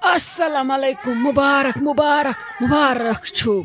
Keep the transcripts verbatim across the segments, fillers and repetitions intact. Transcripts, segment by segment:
السلام علیکم، مبارک، مبارک، مبارک چھُ۔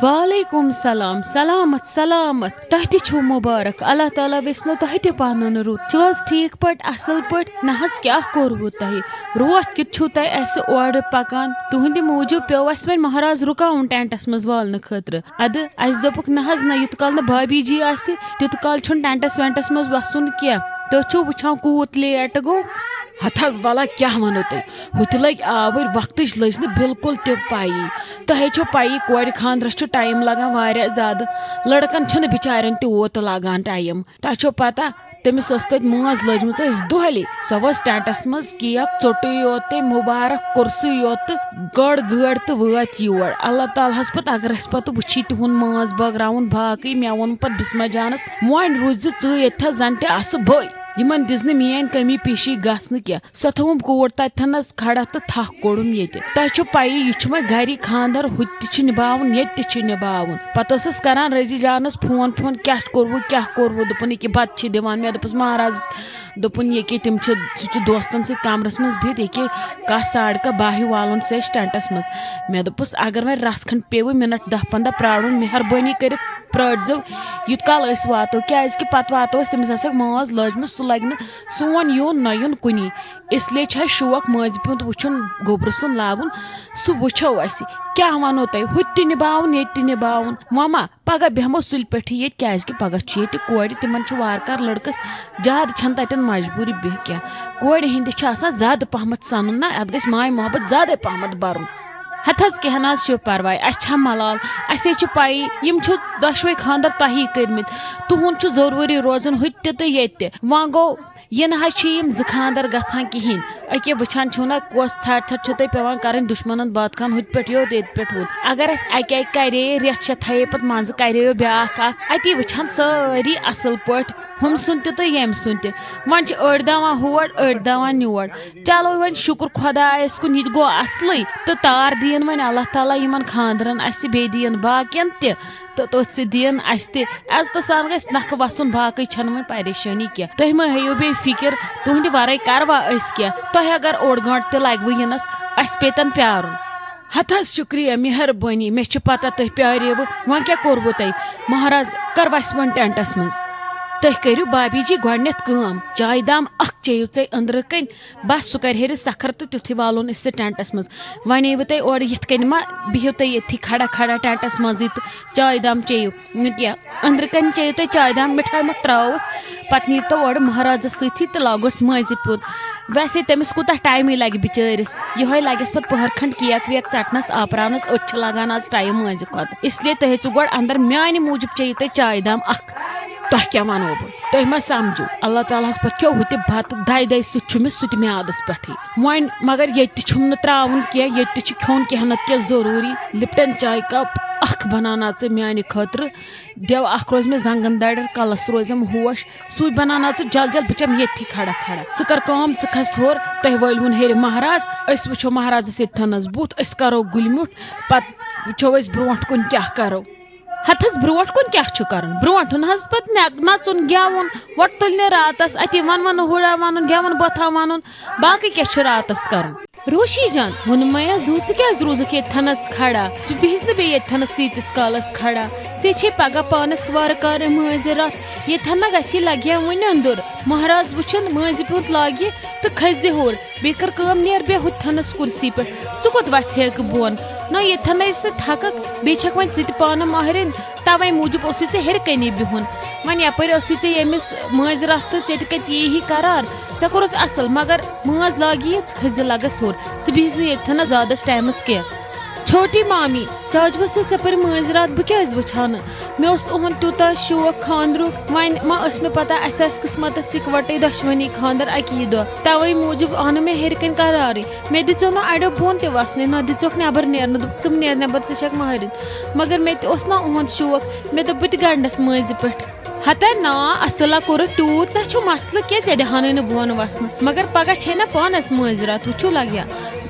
وعلیکم سلام، سلامت سلامت، تۄہہِ تہِ چھُو مبارک، اللہ تعالیٰ ویژھنو تۄہہِ تہِ پنُن رُت۔ چھِو حظ ٹھیٖک پٲٹھۍ، اصل پٲٹھۍ؟ نہ حظ، کیٛاہ کوٚروٕ تۄہہِ؟ روتھ کیُتھ چھُو تۄہہِ اسہِ اورٕ پکان؟ تُہنٛدِ موٗجوٗب پیوٚو اسہِ وۄنۍ مہراز رُکاوُن ٹینٹس منٛز والنہٕ خٲطرٕ۔ ادٕ اسہِ دوٚپُکھ، نہ حظ نہ، یُتھ کال نہٕ بھابھی جی آسہِ، تیُتھ کال چھُنہٕ ٹینٹس وینٹس منٛز وسُن کینٛہہ۔ تُہۍ چھِو وٕچھان کوٗت لیٹ گوٚو۔ ہتہٕ حظ، ولہ کیٛاہ ونو تۄہہِ، ہُتہِ لٔگۍ آوٕرۍ، وقتٕچ لٔج نہٕ بالکل تہِ پَیی۔ تۄہے چھو پَیی، کورِ خاندرس چھُ ٹایم لگان واریاہ زیادٕ، لڑکن چھُنہٕ بِچارٮ۪ن تہِ اوت لگان ٹایم۔ تۄہہِ چھو پتہ، تٔمِس ٲس تَتہِ مٲنٛز لٔجمٕژ، أسۍ دۄہلے۔ سۄ ؤژھ ٹینٹس منٛز، کیک ژوٚٹُے یوت تٔمۍ، مُبارک کوٚرسٕے یوت تہٕ گٔڑ گٲڑۍ تہٕ وٲتۍ یور۔ اللہ تعالیٰ ہس پتہٕ اگر اسہِ پتہٕ وٕچھی تِہُنٛد مٲنٛز بٲگراوُن باقٕے، مےٚ ووٚن پتہٕ بسمہ جانس، وۄنۍ روٗزِ ژٕ ییٚتہِ تھس، زن تہِ آسہٕ بٔے۔ یِمن دِژ نہٕ میٲنۍ کٔمی پیٖشی گژھنہٕ کینٛہہ۔ سۄ تھٲوٕم کوٗر تتہِ تھنس کھڑا تہٕ تھکھ کوٚڑُم ییٚتہِ۔ تۄہہِ چھو پَیی، یہِ چھُ وۄنۍ گرِ خاندر، ہُتہِ تہِ چھُ نِباوُن، ییٚتہِ تہِ چھُ نِباوُن۔ پتہٕ ٲسٕس کران رزی جانس فون، فون کیٛاہ کوٚروٕ، کیٛاہ کوٚروٕ، دوٚپُن یہِ کہِ بتہٕ چھِ دِوان۔ مےٚ دوٚپُس مہراز، دوٚپُن یہِ کہِ تِم چھِ، سُہ چھُ دوستن سۭتۍ کمرس منٛز بِہِتھ، یہِ کہِ کاہ ساڑٕ کاہ باہہِ والُن سُہ اَسہِ ٹینٹس منٛز۔ مےٚ دوٚپُس اگر وۄنۍ رژھ کھنڈ پیٚوٕ منٹ دہ پنٛداہ پرارُن، مہربٲنی کٔرِتھ پرٲرۍزیو، یوٗت کال أسۍ واتو، کیازِ کہِ پتہٕ واتو أسۍ، تٔمِس آسٮ۪کھ مٲنٛز لٲجمٕژ، سُہ لگہِ نہٕ سون یُن نہ یُن کُنی۔ اس لیے چھُ اَسہِ شوق مٲنٛزِ پیوٗنت وٕچھُن، گوٚبرٕ سُنٛد لاگُن، سُہ وٕچھو أسۍ۔ کیٛاہ وَنو تۄہہِ، ہُتہِ تہِ نِباوُن، ییٚتہِ تہِ نِباوُن۔ وۄنۍ ما پگاہ بیٚہمو سُلہِ پٮ۪ٹھٕے ییٚتہِ، کیازِ کہِ پگاہ چھُ ییٚتہِ کورِ، تِمن چھُ وارٕ کارٕ لڑکس زیادٕ چھنہٕ تتٮ۪ن مجبوٗری بیٚہہ کینٛہہ۔ کورِ ہٕنٛدِ چھِ آسان زیادٕ پہمتھ سنُن، نہ اتھ گژھِ ماے محبت زیادے پہمتھ برُن۔ ہتہٕ حظ کینٛہہ نہ حظ چھُ پرواے، اسہِ چھا ملال، اسے چھِ پَیی، یِم چھِ دۄشوے خاندر تۄہی کٔرمٕتۍ، تُہُنٛد چھُ ضروٗری روزُن ہُتہِ تہِ تہٕ ییٚتہِ تہِ۔ وۄنۍ گوٚو، یہِ نہ حظ چھِ یِم زٕ خاندر گژھان کِہینۍ۔ أکیاہ وٕچھان چھِو نہ، کۄس ژھٹھ ژھٹھ چھِ تۄہہِ پٮ۪وان کرٕنۍ، دُشمنن بٲتھ خان ہُتہِ پٮ۪ٹھ یوت، ییٚتہِ پٮ۪ٹھ ہُت۔ اگر اسہِ اکہِ اکہِ کرے، رٮ۪تھ شےٚ تھایے پتہٕ منٛزٕ کریو بیٛاکھ اکھ، اتی وٕچھان سٲری اصل پٲٹھۍ، ہُم سُنٛد تہِ تہٕ ییٚمۍ سُنٛد تہِ۔ وۄنۍ چھِ أڑۍ دَوان ہور، أڑۍ دَوان یور۔ چلو وۄنۍ شُکُر خۄدایَس کُن، یہِ تہِ گوٚو اَصلٕے۔ تہٕ تار دِیِن وۄنۍ اللہ تعالیٰ یِمَن خانٛدرَن اَسہِ، بیٚیہِ دِیِن باقیَن تہِ۔ تہٕ تٔتھۍ سۭتۍ دِیِن اَسہِ تہِ۔ عزتہٕ سان گژھِ نَکھٕ وَسُن، باقٕے چھَنہٕ وۄنۍ پریشٲنی کینٛہہ۔ تُہۍ مہ ہیٚیِو بیٚیہِ فِکِر، تُہٕنٛدِ وَرٲے کَروا أسۍ کینٛہہ؟ تۄہہِ اگر اوٚڑ گٲنٛٹہٕ تہِ لَگوٕ یِنَس، اَسہِ پیٚتَن پیٛارُن۔ ہتہٕ حظ شُکریہ، مہربٲنی، مےٚ چھِ پتہ تُہۍ پیاریوٕ۔ وۄنۍ کیٛاہ کوٚروٕ تۄہہِ؟ مہراز، کر وسہِ وۄنۍ ٹینٹس منٛز۔ تُہۍ کٔرِو بابی جی گۄڈٕنٮ۪تھ کٲم، چایہِ دام اکھ چیٚیِو ژَے أنٛدرٕ کَنۍ، بس سُہ کرِ ہیٚرِ سکھر تہٕ تیُتھُے والُن أسۍ سُہ ٹینٹس منٛز۔ وۄنۍ یِیِو تُہۍ اورٕ یِتھ کَنۍ ما بِہِو تُہۍ ییٚتھی کھڑا کھڑا ٹینٹس منٛزٕے تہٕ چایہِ دام چیٚیِو نہٕ کینٛہہ۔ أنٛدرٕ کَنۍ چیٚیِو تُہۍ چایہِ دام، مِٹھٲے مۄکھ ترٛاووس، پتہٕ نِیِو تُہۍ اورٕ مہرازس سۭتھی تہٕ لاگوس مٲنٛزِ پیوٗنٛت۔ ویسے تٔمِس کوٗتاہ ٹایمٕے لگہِ بِچٲرِس، یِہوٚے لگٮ۪س پتہٕ پٔہر کھنٛڈ کیک ویک ژٹنس آپراونس، أتھۍ چھِ لگان آز ٹایم مٲنٛزِ کھۄتہٕ۔ اس لیے تُہۍ أژِو گۄڈٕ اندر، میانہِ موٗجوٗب چیٚیِو تُہۍ چایہِ دام اکھ۔ تۄہہِ کیٛاہ ونو بہٕ؟ تُہۍ ما سمجھو؟ اللہ تعالیٰ ہس پتہٕ کھیوٚو ہُہ تہِ بتہٕ، دَے دَے سۭتۍ چھُ مےٚ سُہ تہِ میادس پٮ۪ٹھٕے۔ وۄنۍ مگر ییٚتہِ تہِ چھُم نہٕ ترٛاوُن کینٛہہ، ییٚتہِ تہِ چھُ کھیوٚن کینٛہہ نتہٕ کینٛہہ ضروٗری۔ لپٹن چایہِ کپ اکھ بناونا ژٕ میانہِ خٲطرٕ، دیو اکھ روزِ مےٚ زنگن دڑر، کلس روزٮ۪م ہوش۔ سُے بناونا ژٕ جل جل، بہٕ چم ییٚتھی کھڑا کھڑا۔ ژٕ کر کٲم، ژٕ کھس ہیوٚر، تۄہہِ وٲلۍوُن ہیٚرِ مہراز، أسۍ وٕچھو مہرازس ییٚتہِ تھنس بُتھ، أسۍ کرو گُلۍ میُٹھ، پتہٕ وٕچھو أسۍ برونٛٹھ کُن کیٛاہ کرو۔ ہتہٕ حظ برونٛٹھ کُن کیٛاہ چھُ کرُن؟ برونٛٹھ ہُن حظ پتہٕ نہ-، نژُن گٮ۪وُن، وۄٹہٕ تُلنہِ راتس، اتی ونہٕ ونہٕ ہُرا ونُن، گٮ۪وُن بٲتھا ونُن، باقٕے کیٛاہ چھُ راتس کرُن؟ روشی جان، ووٚنمَے حظ، ہُہ ژٕ کیٛازِ روٗزُکھ ییٚتہِ تھَنَس کھڑا؟ ژٕ بِہِز نہٕ بیٚیہِ ییٚتہِ تھَنَس تیٖتِس کالَس کھڑا۔ ژےٚ چھے پگاہ پانَس وارٕ کارٕ مٲنٛزِ راتھ۔ ییٚتہِ تھَن نہ گژھی، لَگہِ ہا وُنہِ أنٛدُر۔ مہراز وٕچھُن مٲنٛزِ پیوٗنٛت لاگہِ تہٕ کھٔسۍ زِ ہیوٚر۔ بیٚیہِ کر کٲم، نیر بیٚہہ ہُتہِ تھَنَس کُرسی پٮ۪ٹھ۔ ژٕ کوٚت وَژھِ ہیٚکہٕ بۄن؟ نہ، ییٚتہِ تھَنَے سُہ تھَکَکھ، بیٚیہِ چھَکھ وۄنۍ ژٕ تہِ پانہٕ ماہرِنۍ۔ توے موٗجوٗب اوسُے ژےٚ ہیٚرِ کَنے بِہُن۔ وۄنۍ یپٲرۍ ٲسٕے ژےٚ ییٚمِس مٲنٛزِ راتھ تہٕ ژےٚ تہِ کَتہِ یی ہی قرار؟ ژےٚ کوٚرُتھ اصل، مگر مٲنٛز لاگی یہِ، ژٕ کھٔسۍ زِ لگس ہیوٚر۔ ژٕ بِہِز نہٕ ییٚتہِ تھنس زیادس ٹایمس کینٛہہ۔ چھوٹی مامی، چاجوس ٲسۍ یپٲرۍ مٲنٛزِ راتھ، بہٕ کیٛازِ وٕچھِ ہا نہٕ؟ مےٚ اوس اُہُنٛد تیوٗتاہ شوق خانٛدرُک، وۄنۍ ما ٲس مےٚ پتہ اسہِ آسہِ قسمتس یکوٹے دۄشوٕنی خانٛدر اکی دۄہ، توے موٗجوٗب آو نہٕ مےٚ ہیٚرِ کنہِ قرارٕے۔ مےٚ دِژیو نہٕ اڑیو بۄن تہِ وسنہٕ، نہ دِژیوکھ نٮ۪بر نیرنہٕ، دوٚپُکھ، "ژٕ مہٕ نیر نٮ۪بر، ژٕ چھکھ مہرِنۍ۔" مگر مےٚ تہِ اوس نا اُہُنٛد شوق، مےٚ دوٚپ، "بہٕ تہِ گنٛڈس مٲنٛزِ پٮ۪ٹھ۔" ہتا نا، اصلا کوٚرُتھ تیوٗت، نہ چھُ مسلہٕ کینٛہہ، ژےٚ دِہانٕے نہٕ بۄن وسنہٕ، مگر پگاہ چھے نہ پانس مٲنٛزِ راتھ، وٕچھِو لگیا۔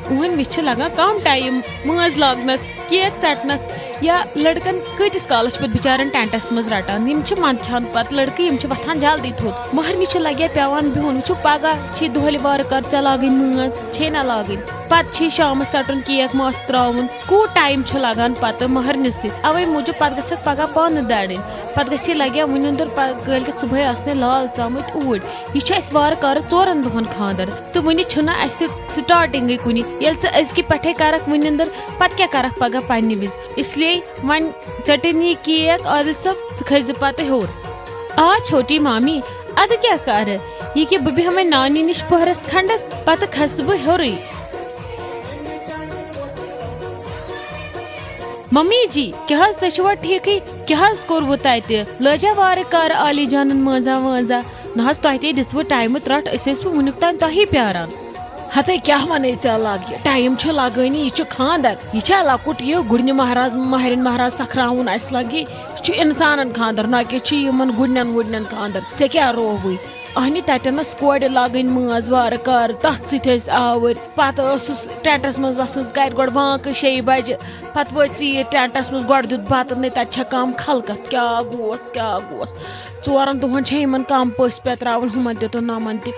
اُہٕنٛدۍ مےٚ چھِ لگان کم ٹایم مٲنٛز لاگنس، کیک ژٹنس، یا لڑکن کۭتِس کالس چھِ پتہٕ بِچارن ٹینٹس منٛز رٹان؟ یِم چھِ منٛدچھان پتہٕ لڑکہٕ، یِم چھِ وۄتھان جلدی تھوٚد۔ مہرنہِ چھِ لگیا پٮ۪وان بِہُن، وٕچھِو پگاہ چھِ دۄہلہِ وارٕ کار ژےٚ لاگٕنۍ مٲنٛز، چھے نہ لاگٕنۍ؟ پتہٕ چھِ شامس ژٹُن کیک، مس تراوُن۔ کوٗت ٹایم چھُ لگان پتہٕ مہرنہِ سۭتۍ؟ اوے موٗجوٗب پتہٕ گژھکھ پگاہ پانہٕ دارٕنۍ، پتہٕ گژھِ لگیا وٕنِندُر، پتہٕ کٲلۍکٮ۪تھ صبحٲے آسنَے لال ژامٕتۍ اوٗرۍ۔ یہِ چھُ اَسہِ وارٕ کارٕ ژورن دۄہن خانٛدر، تہٕ وٕنہِ چھُنہٕ اَسہِ سٹارٹنگٕے کُنہِ۔ ییٚلہِ ژٕ أزکہِ پٮ۪ٹھے کرکھ وٕنِندُر، پتہٕ کیٛاہ کرکھ پگاہ پننہِ وِزِ؟ اس لیے وۄنۍ ژٔٹِنۍ یہِ کیک، عادل صٲب، ژٕ کھٔسۍ زِ پتہٕ ہیوٚر۔ آ چھوٹی مامی، ادٕ کیٛاہ کرٕ؟ یہِ کہِ بہٕ بیٚہمَے نانی نِش پٔہرس کھنڈس، پتہٕ کھسہٕ بہٕ ہیوٚرُے۔ ممی جی، کیٛاہ حظ تُہۍ چھِوا ٹھیٖکٕے؟ کیٛاہ حظ کوٚروٕ تَتہِ؟ لٲجا وارٕ کارٕ عالی جانن مٲنٛزا وٲنٛزا؟ نہ حظ، تۄہہِ تے دِژوٕ ٹایمہٕ ترٛٹھ، أسۍ ٲسوٕ وٕنیُک تام تۄہی پیاران۔ ہتے کیٛاہ وَنے ژےٚ لَگ یہِ؟ ٹایم چھُ لَگٲنی، یہِ چھُ خانٛدر۔ یہِ چھا لۄکُٹ یہِ گُرنہِ مہراز، مہرِنۍ مہراز سَکھراوُن اَسہِ لَگہِ؟ یہِ چھُ اِنسانَن خانٛدر، نہ کہِ چھُ یِمَن گُرنٮ۪ن وُرنٮ۪ن خانٛدر۔ ژےٚ کیٛاہ رووُے؟ اہنہِ تَتٮ۪ن ٲس کورِ لاگٕنۍ مٲنٛز وارٕ کارٕ، تَتھ سۭتۍ ٲسۍ آوٕرۍ۔ پَتہٕ ٲسٕس ٹٮ۪نٹَس منٛز وَسُن، گَرِ گۄڈٕ بانٛکہٕ شیٚیہِ بَجہِ۔ پَتہٕ وٲتۍ ژیٖرۍ ٹٮ۪نٹَس منٛز، گۄڈٕ دیُت بَتہٕ، نَے تَتہِ چھا کَم خلقت؟ کیٛاہ گوس، کیٛاہ گوس؟ ژورَن دۄہَن چھےٚ یِمَن کَم پٔژھۍ پٮ۪تراوٕنۍ، ہُمَن تہِ تہٕ نَمَن تہِ۔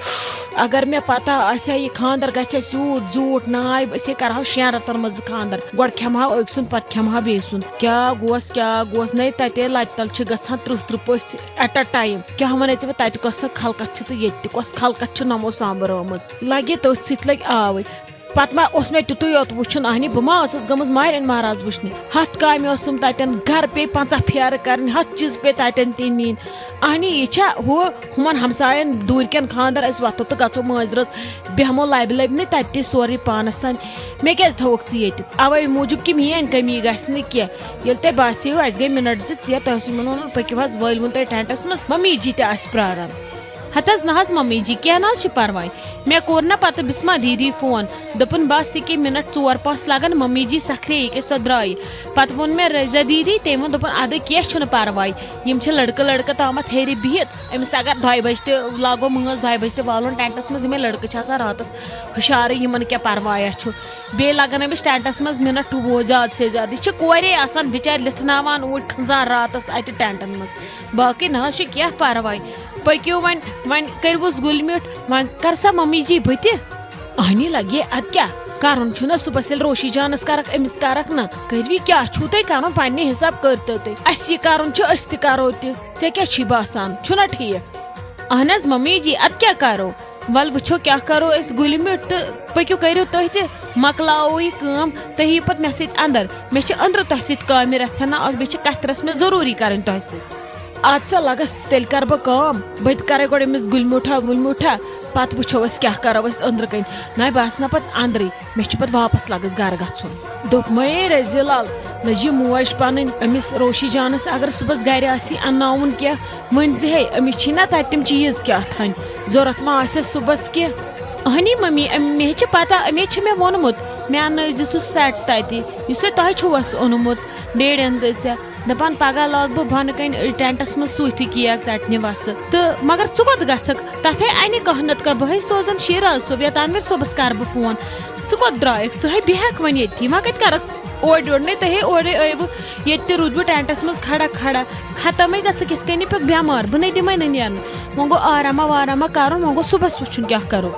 اگر مےٚ پَتہ آسہِ ہا، یہِ خانٛدَر گژھِ ہا سیوٗد زیوٗٹھ نایب، أسۍ ہے کَرٕہاو شٮ۪ن رٮ۪تَن منٛز زٕ خانٛدَر۔ گۄڈٕ کھٮ۪مہٕ ہاو أکۍ سُنٛد، پَتہٕ کھٮ۪مہٕ ہا بیٚیہِ سُنٛد۔ کیٛاہ گوس، کیٛاہ گوس؟ نَے تَتے لَتہِ تَل چھِ گژھان تٕرٛہ تٕرٛہ پٔژھۍ at a time۔ کیٛاہ وَنے ژےٚ بہٕ، تَتہِ کۄس سا خلقت چھِ تہٕ ییٚتہِ تہِ کۄس خلقت چھِ نَمو سامبرٲومٕژ؟ لَگہِ تٔتھۍ سۭتۍ لَگہِ آوٕرۍ۔ پتہٕ ما اوس مےٚ تیُتُے یوت وٕچھُن، اہنہِ، بہٕ ما ٲسٕس گٔمٕژ مہرِنۍ مہراز وٕچھنہِ؟ ہتھ کامہِ ٲسٕم تتٮ۪ن، گرٕ پیٚیہِ پنٛژاہ پھیرٕ کرٕنۍ، ہتھ چیٖز پیٚیہِ تتٮ۪ن تہِ نِنۍ۔ اہنہِ، یہِ چھا ہُہ ہُمن ہمساین دوٗرِ کٮ۪ن خانٛدر، أسۍ وۄتھو تہٕ گژھو مٲنٛزِ رٲژ، بیٚہمو لبہِ لبہِ نٕے تتہِ تہِ سورُے پانس تام؟ مےٚ کیٛازِ تھووُکھ ژٕ ییٚتہِ؟ اوے موٗجوٗب کہِ میٲنۍ کٔمی گژھِ نہٕ کینٛہہ۔ ییٚلہِ تۄہہِ باسیو اسہِ گٔے مِنٹ زٕ ژیر، تۄہہِ اوسُے مےٚ ووٚنمُت، پٔکِو حظ، وٲلۍ وُن تۄہہِ ٹٮ۪نٹس منٛز، ممی جی تہِ آسہِ پراران۔ ہتس نہ حظ ممی جی، کینٛہہ نہ حظ چھُ پرواے۔ مےٚ کوٚر نہ پتہٕ بسمہ دیدی فون، دوٚپُن، بس یہِ کہِ منٹ ژور پانٛژھ لگن، ممی جی سکھرے یہِ کہِ سۄ درٛایہِ۔ پتہٕ ووٚن مےٚ رضیہ دیدی، تٔمۍ ووٚن، دوٚپُن، ادٕ کینٛہہ چھُنہٕ پرواے، یِم چھِ لڑکہٕ لڑکہٕ تامتھ ہیٚرِ بِہِتھ، أمِس اگر دۄیہِ بجہِ تہِ لاگو مٲنٛز، دۄیہِ بجہِ تہِ والُن ٹینٹس منٛز، یِمے لڑکہٕ چھِ آسان راتس ہُشارٕے، یِمن کیٛاہ پرواے چھُ؟ بیٚیہِ لگن أمِس ٹینٹس منٛز منٹ وُہ زیادٕ سے زیادٕ، یہِ چھِ کورے آسان بچارِ لِتھناوان اوٗرۍ کھنٛزان راتس اتہِ ٹینٹن منٛز۔ باقٕے نہ حظ چھُ کینٛہہ پرواے۔ پٔکِو وۄنۍ، وۄنۍ کٔرۍوُس گُلۍ میُٹھ، وۄنۍ کر سا ممی جی بہٕ تہِ؟ اہنی لگے، ادٕ کیٛاہ کرُن چھُنہ؟ صُبحس ییٚلہِ روشی جانس کرکھ، أمِس کرکھ نہ۔ کٔرۍوِ کیٛاہ چھُو تۄہہِ کرُن؟ پننہِ حساب کٔرۍتو تُہۍ۔ اسہِ یہِ کرُن چھُ، أسۍ تہِ کرو تہِ۔ ژےٚ کیٛاہ چھی باسان؟ چھُنہ ٹھیٖک؟ اہن حظ ممی جی، ادٕ کیٛاہ کرو؟ ول وٕچھو کیٛاہ کرو أسۍ گُلۍ میُٹھ تہٕ پٔکِو کٔرِو تُہۍ تہِ، مۄکلاوو یہِ کٲم، تُہۍ یِیِو پتہٕ مےٚ سۭتۍ اندر۔ مےٚ چھِ أندرٕ تۄہہِ سۭتۍ کامہِ رژھا نہ اکھ، بیٚیہِ چھِ کتھِ رژھ مےٚ ضروٗری کرٕنۍ تۄہہِ سۭتۍ۔ اد سا لگس، تیٚلہِ کرٕ بہٕ کٲم، بہٕ تہِ کرے گۄڈٕ أمِس گُلۍ میوٗٹھا وُلۍ میوٗٹھا، پتہٕ وٕچھو أسۍ کیٛاہ کرو أسۍ أنٛدرٕ کنۍ۔ ناے بہٕ آسہٕ نا پتہٕ اندرٕے، مےٚ چھُ پتہٕ واپس لگس گرٕ گژھُن۔ دوٚپمَے رزیلال، لٔجہِ موج پنٕنۍ أمِس روشی جانس، اگر صُبحس گرِ آسی انناوُن کینٛہہ، ؤنۍ زِ ہے، أمِس چھی نا تتہِ تِم چیٖز کیٛاہ تھانۍ ضوٚرتھ ما آسٮ۪س صُبحس کینٛہہ۔ اہنی ممی، أم-، مےٚ چھِ پتہ، أمۍ چھِ مےٚ ووٚنمُت، مےٚ اننٲوزِ سُہ سیٹ تتہِ، یُس ہے تۄہہِ چھُو وس اوٚنمُت ڈیڈین تہٕ ژےٚ۔ دپان پگاہ لاگہٕ بہٕ بۄنہٕ کنہِ ٹینٹس منٛز سُے تہِ کیک ژٹنہِ وسہٕ۔ تہٕ مگر ژٕ کوٚت گژھکھ؟ تتھے انہِ کانٛہہ نتہٕ کانٛہہ، بہٕ ہے سوزن شیراز صٲب یا تنویر صٲبس کرٕ بہٕ فون۔ ژٕ کوٚت درٛایکھ؟ ژٕ ہے بیہکھ وۄنۍ ییٚتھی، وۄنۍ کتہِ کرکھ اورٕ یورٕ؟ نے تہے اورے ٲیوٕ، ییٚتہِ تہِ روٗدۍ بہٕ ٹینٹس منٛز کھڑا کھڑا۔ ختمے گژھکھ یِتھ کٔنۍ، یہِ پیوٚکھ بٮ۪مار، بہٕ نے دِمے نہٕ نیرنہٕ۔ وۄنۍ گوٚو آراما واراما کرُن، وۄنۍ گوٚو صُبحس وٕچھُن کیٛاہ کرو۔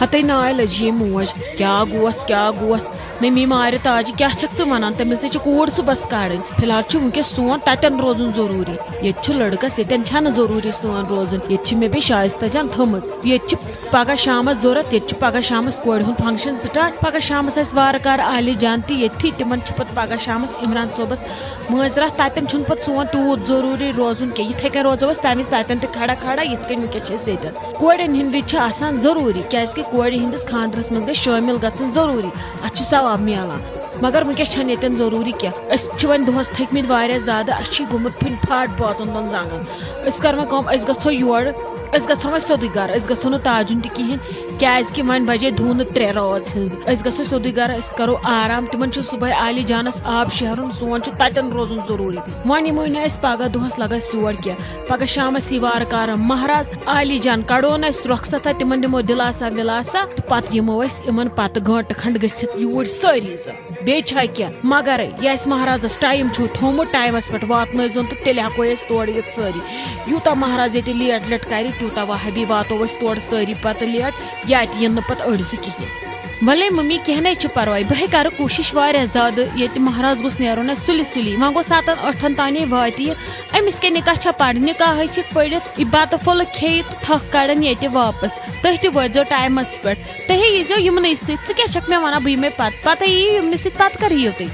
ہتے ناے لٔجی موج، کیٛاہ گوس، کیٛاہ گوس؟ نمی مارِ تاجہِ، کیٛاہ چھکھ ژٕ ونان؟ تٔمِس ہے چھِ کوٗر صُبحس کڑٕنۍ۔ فی الحال چھُ وٕنکیٚس سون تتٮ۪ن روزُن ضروٗری۔ ییٚتہِ چھُ لڑکس، ییٚتٮ۪ن چھنہٕ ضروٗری سٲنۍ روزٕنۍ۔ ییٚتہِ چھِ مےٚ بیٚیہِ شایستہ جان تھٲمٕژ۔ ییٚتہِ چھِ پگاہ شامس ضروٗرت، ییٚتہِ چھُ پگاہ شامس کورِ ہُنٛد فنکشن سٹارٹ۔ پگاہ شامس آسہِ وارٕ کارٕ عالی جان تہِ ییٚتھی۔ تِمن چھِ پتہٕ پگاہ شامس عمران صٲبس مٲنٛزِ راتھ۔ تتٮ۪ن چھُنہٕ پتہٕ سون تیوٗت ضروٗری روزُن کینٛہہ۔ یِتھے کٔنۍ روزو أسۍ تمہِ وِزِ تتٮ۪ن تہِ کھڑا کھڑا، یِتھ کٔنۍ وٕنکیٚس چھِ أسۍ ییٚتٮ۪ن۔ کورٮ۪ن ہٕنٛدۍ وِزِ چھِ آسان ضروٗری، کیٛازِ کہِ کورِ ہٕنٛدِس خانٛدرس منٛز گژھِ شٲمِل گژھُن ضروٗری۔ اتھ چھُ ثواب میلان۔ مگر وٕنکیٚس چھنہٕ ییٚتٮ۪ن ضروٗری کینٛہہ۔ أسۍ چھِ وۄنۍ دۄہس تھٔکۍ مٕتۍ واریاہ زیادٕ، اسہِ چھُ گوٚمُت پھٕنۍ پھاٹ بٲژن دۄن زنٛگن۔ أسۍ کرو وۄنۍ کٲم، أسۍ گژھو یورٕ، أسۍ گژھو وۄنۍ سیوٚدُے گرٕ، أسۍ گژھو نہٕ تاجُن تہِ کِہینۍ، کیازِ کہِ وۄنۍ بجے دھوٗنہٕ ترٛےٚ رٲژ ہٕنٛز۔ أسۍ گژھو سیوٚدُے گرٕ، أسۍ کرو آرام۔ تِمن چھُ صبحٲے عالی جانس آب شیرُن، سون چھُ تتٮ۪ن روزُن ضروٗری۔ وۄنۍ یِمو نہٕ أسۍ پگاہ دۄہس لگس یور کینٛہہ، پگاہ شامس یی وارٕ کارٕ مہراز۔ عالی جان کڑون أسۍ رۄخصت، تِمن دِمو دِلاسا وِلاسا، تہٕ پتہٕ یِمو أسۍ یِمن پتہٕ گٲنٹہٕ کھنڈ گٔژھِتھ یوٗرۍ سٲری زٕ۔ بیٚیہِ چھا کینٛہہ؟ مگر یہِ اَسہِ مہرازَس ٹایم چھُ تھوٚومُت، ٹایمَس پٮ۪ٹھ واتنٲیزون تہٕ تیٚلہِ ہٮ۪کو أسۍ تورٕ یِتھ سٲری۔ یوٗتاہ مہراز ییٚتہِ لیٹ لیٹ کَرِ، تیوٗتاہ وہابی واتو أسۍ تورٕ سٲری پَتہٕ لیٹ، یا اَتہِ یِن نہٕ پَتہٕ أڑۍ زٕ کِہیٖنۍ۔ وَلے مٔمی، کینٛہہ نَے چھُ پَرواے، بہٕ ہے کَرٕ کوٗشِش واریاہ زیادٕ۔ ییٚتہِ مہراز گوٚژھ نیرُن اَسہِ سُلہِ سُلی، وۄنۍ گوٚو سَتَن ٲٹھَن تانے واتہِ یہِ۔ أمِس کیٛاہ نِکاح چھا پَرٕنۍ؟ نِکاح ہے چھِ پٔرِتھ، یہِ بَتہٕ پھوٚلہٕ کھیٚیہِ تہٕ تھَکھ کَڑَن ییٚتہِ واپَس۔ تُہۍ تہِ وٲتۍزیو ٹایمَس پٮ۪ٹھ۔ تُہی ییٖزیو یِمنٕے سۭتۍ۔ ژٕ کیٛاہ چھَکھ مےٚ وَنان؟ بہٕ یِمَے پَتہٕ۔ پَتہٕ یی یِمنٕے سۭتۍ، پَتہٕ کَر یِیِو تُہۍ؟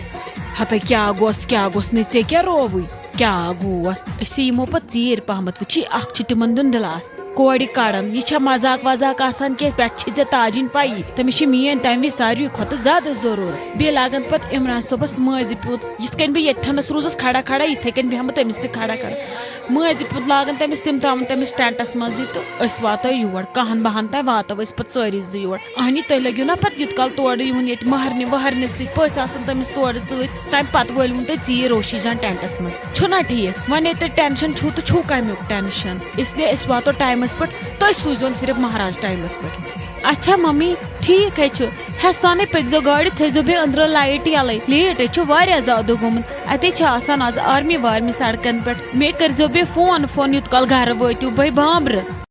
ہَتَے کیٛاہ گوٚس، کیٛاہ گوٚس نہٕ ژےٚ کیٛاہ رووُے؟ کیٛاہ گوٚوس؟ أسۍ یِمو پَتہٕ ژیٖرۍ پَہمَتھ۔ وٕچھی، اَکھ چھِ تِمَن دیُن دِلاسہٕ، کورِ کَڑَن۔ یہِ چھا مذاق وذاق آسان کینٛہہ؟ پٮ۪ٹھ چھِ ژےٚ تاجِنۍ پَیی۔ تٔمِس چھِ میٛٲنۍ تَمہِ وِزِ ساروی کھۄتہٕ زیادٕ ضروٗرت۔ بیٚیہِ لاگَن پَتہٕ عمران صٲبَس مٲنٛزِ پیوٗنٛت۔ یِتھ کٔنۍ بہٕ ییٚتھَنَس روٗزُس کھڑا کھڑا، یِتھَے کٔنۍ بیٚہمہٕ تٔمِس تہِ کھڑا کھڑا۔ مٲنٛزِ پیوٗنٛت لاگَن تٔمِس، تِم ترٛاوَن تٔمِس ٹٮ۪نٛٹَس منٛزٕے تہٕ أسۍ واتو یور۔ کَہَن بَہَن تام واتو أسۍ پَتہٕ سٲری زٕ یور۔ اہنی، تُہۍ لٔگِو نا پَتہٕ یُتھ کال تورٕ یُن ییٚتہِ مہرنہِ وہرنہِ سۭتۍ، پٔژھۍ آسَن تٔمِس تورٕ سۭتۍ۔ تَمہِ پَتہٕ وٲلۍوُن تُہۍ ژیٖرۍ روشی جان ٹٮ۪نٛٹَس منٛز۔ چھُنا ٹھیٖک؟ وۄنۍ ییٚتہِ ٹٮ۪نشَن چھُو تہٕ چھُو کَمیُک ٹٮ۪نشَن؟ اس لیے أسۍ واتو ٹایمَس پٮ۪ٹھ، تُہۍ سوٗزیون صرف مہراز ٹایمَس پٮ۪ٹھ۔ اچھا ممی، ٹھیٖک ہے چھُ۔ ہٮ۪سانَے پٔکۍزیو گاڑِ، تھٲیزیو بیٚیہِ أنٛدرٕ لایٹ یَلَے۔ لیٹ ہے چھُ واریاہ زیادٕ گوٚمُت۔ اَتے چھِ آسان آز آرمی وارمی سڑکَن پٮ۪ٹھ۔ مے کٔرۍزیو بیٚیہِ فون، فون یُتھ کال گَرٕ وٲتِو بَے بامبرٕ۔